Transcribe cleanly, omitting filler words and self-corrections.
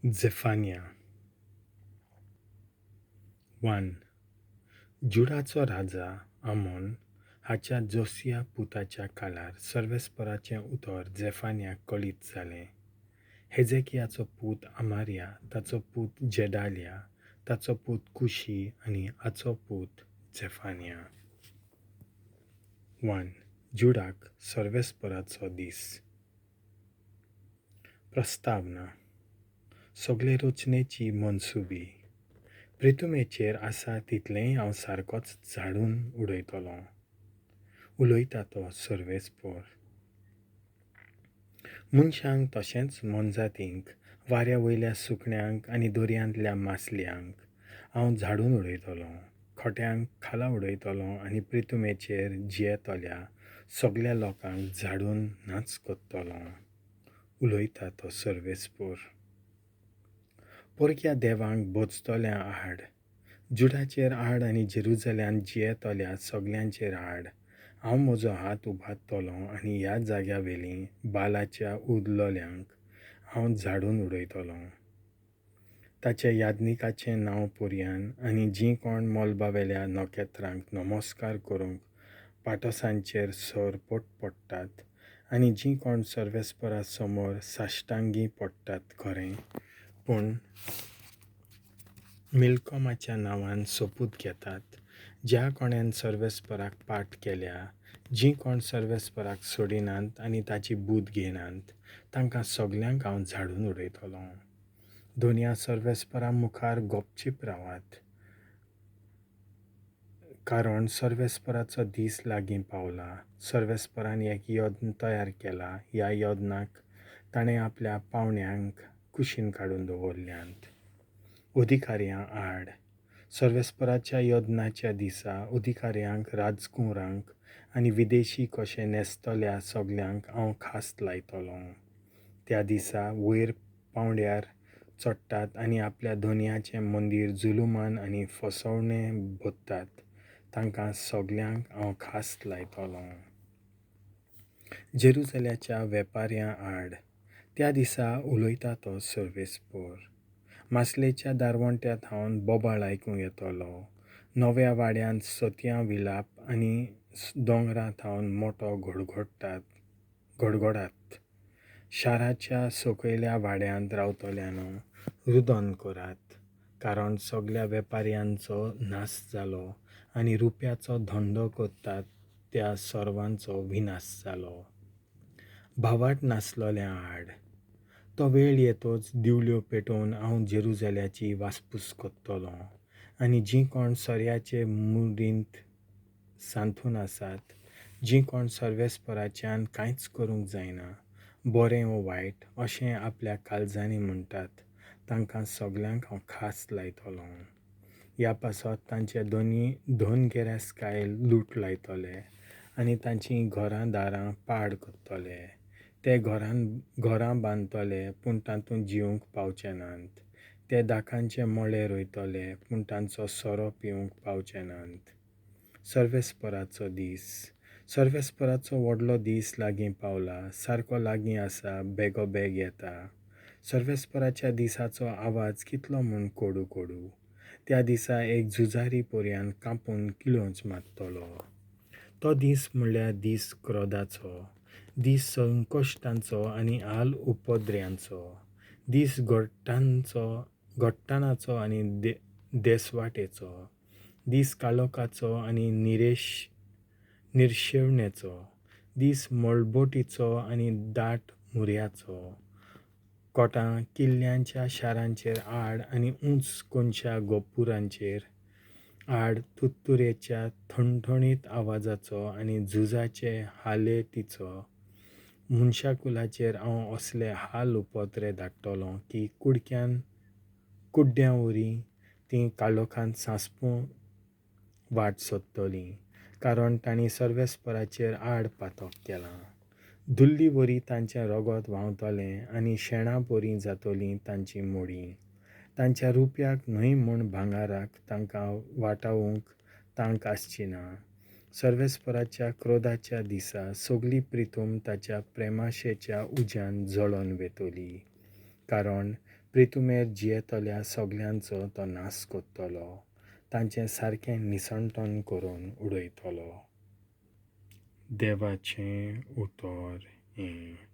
झेफानिया 1. जुडाचो राजा आमोन हाच्या जोसिया पुताच्या काळार सर्वेस्पराचें उतर झेफानियाक कळीत जालें. हेजेकियाचो पूत अमारिया, ताचो पूत जेडालिया, ताचो पूत कुशी आनी हाचो पूत झेफानिया. 1. जुडाक सर्वेस्पराचो दीस. प्रस्तावना. सगळे रचनेची मनसुबी. प्रितुमेचेर आसा तितलेंय हांव सारकोच झाडून उडयतलों. उलयता तो सर्वेस्पर. मनशांक तशेंच मोनजातींक, वाऱ्या वयल्या सुकण्यांक आनी दर्यांतल्या मासल्यांक हांव झाडून उडयतलों, खोट्यांक खाला उडयतलों आनी प्रितुमेचेर जियेतल्या सगल्या लोकांक झाडून नाच करतलों. उलयता तो सर्वेस्पर. परक्या देवांक भजतल्या आड, जुडाचेर आड आनी जेरुजल्यांत जियेतल्या सगल्यांचेर आड हांव म्हजो हात उबारतलों आनी ह्या जाग्या वेलीं बालाच्या उरलोल्यांक हांव झाडून उडयतलों. ताच्या याज्ञिकाचें नांव पुरयान आनी जीं कोण मळबावेल्या नखेत्रांक नमस्कार करूंक पाटसांचेर सरपट पडटात आनी जीं कोण सर्वेस्परा समोर साश्टांगी पडटात खरें, पूण मिल्कोमाच्या नांवान सोपूत घेतात, ज्या कोणेन सर्वेस्पराक पाठ केल्या, जीं कोण सर्वेस्पराक सोडिनात आनी ताची बूद घेनात, तांकां सगल्यांक हांव झाडून उडयतलों. दोनया सर्वेस्परा मुखार गपचीप रावात, कारण सर्वेस्पराचो दीस लागीं पावला. सर्वेस्परान एक यत्न तयार केला. ह्या यत्नाक ताणें आपल्या पावण्यांक कुशीन काडून दवरल्यांत. अधिकाऱ्यां आड. सर्वेस्पराच्या यत्नाच्या दिसा अधिकाऱ्यांक, राजकुंवरांक आनी विदेशी कशें न्हेसतल्या सगल्यांक हांव खास लायतलों. त्या दिसा वयर पांवड्यार चडटात आनी आपल्या धनयाचें मंदीर जुलुमान आनी फसवणें भरतात, तांकां सगल्यांक हांव खास लायतलों. जेरुजल्याच्या वेपाऱ्यां आड. त्या दिसा उलयता तो सर्वेस्पर. मासलेच्या दारवंट्या थावन बोबाळ आयकूंक येतलो. नव्या वाड्यांत सतयां विलाप आनी दोंगरा थावन मोटो घडघडात. शाराच्या सकयल्या वाड्यांत रावतल्यानो रुदन करात, कारण सगल्या वेपाऱ्यांचो नाश जालो आनी रुप्याचो धंदो करतात त्या सर्वांचो विनाश जालो. भावाट नासलोल्या आड. तो वेळ येतोच दिवल्यो पेटोवन हांव जेरुजल्याची वासपूस करतलों आनी जीं कोण सोऱ्याचे मुडींत सांथून आसात, जीं कोण सर्वेस्पराच्यान कांयच करूंक जायना, बरें वो वायट अशें आपल्या काळजांनी म्हणटात, तांकां सगल्यांक हांव खास लायतलों. ह्या पासत तांचे दोन गिरेस्तकाय लूट लायतले आनी तांचीं घरां दारां पाड करतले. ते घरां बांदतले पूण तातूंत जिवंक पावचे नात. ते दाकांचे मळे रोयतले पूण तांचो सोरो पिवंक पावचे नात. सर्वेस्पराचो दीस. सर्वेस्पराचो व्हडलो दीस लागीं पावला, सारको लागीं आसा, बेगोबेग येता. सर्वेस्पराच्या दिसाचो आवाज कितलो म्हूण कोडू कोडू. त्या दिसा एक झुजारी पर्यान कांपून किळोंच मारतलो. तो दीस म्हणल्यार दीस क्रोधाचो, दीस संकश्टांचो आनी हाल उपद्र्यांचो, दीस घट्टाणाचो आनी देसवाटेचो, दीस काळोखाचो आनी निर्शेवणेचो, दीस मळबोटीचो आनी दाट मुऱ्याचो. कोटां किल्ल्यांच्या शारांचेर आड आनी उंच कोनशा गोपुरांचेर आड तुत्तुरेच्या ठणठणीत आवाजाचो आनी झुजाचे हालेटीचो. मनशाकुलाचेर हांव असले हाल उपद्रे धाडटलों की कुड्ड्यां वरी तीं काळोखांत सांसपूं वाट सोदतलीं, कारण तांणी सर्वेस्पराचेर आड पातक केलां. धुल्ली वरी तांचें रगत व्हांवतलें आनी शेणा परी जातलीं तांचीं मोडीं. तांच्या रुप्याक न्हय म्हूण भांगाराक तांकां वाटावंक तांक आसची ना. सर्वेस्पराच्या क्रोधाच्या दिसा सगली प्रितूम ताच्या प्रेमाशेच्या उज्यान जळोन वेतली, कारण प्रितुमेर जियेतल्या सगळ्यांचो तो नास कोत्तलो, तांचें सारकें निसणटन करून उडयतलो. देवाचें उतर हें.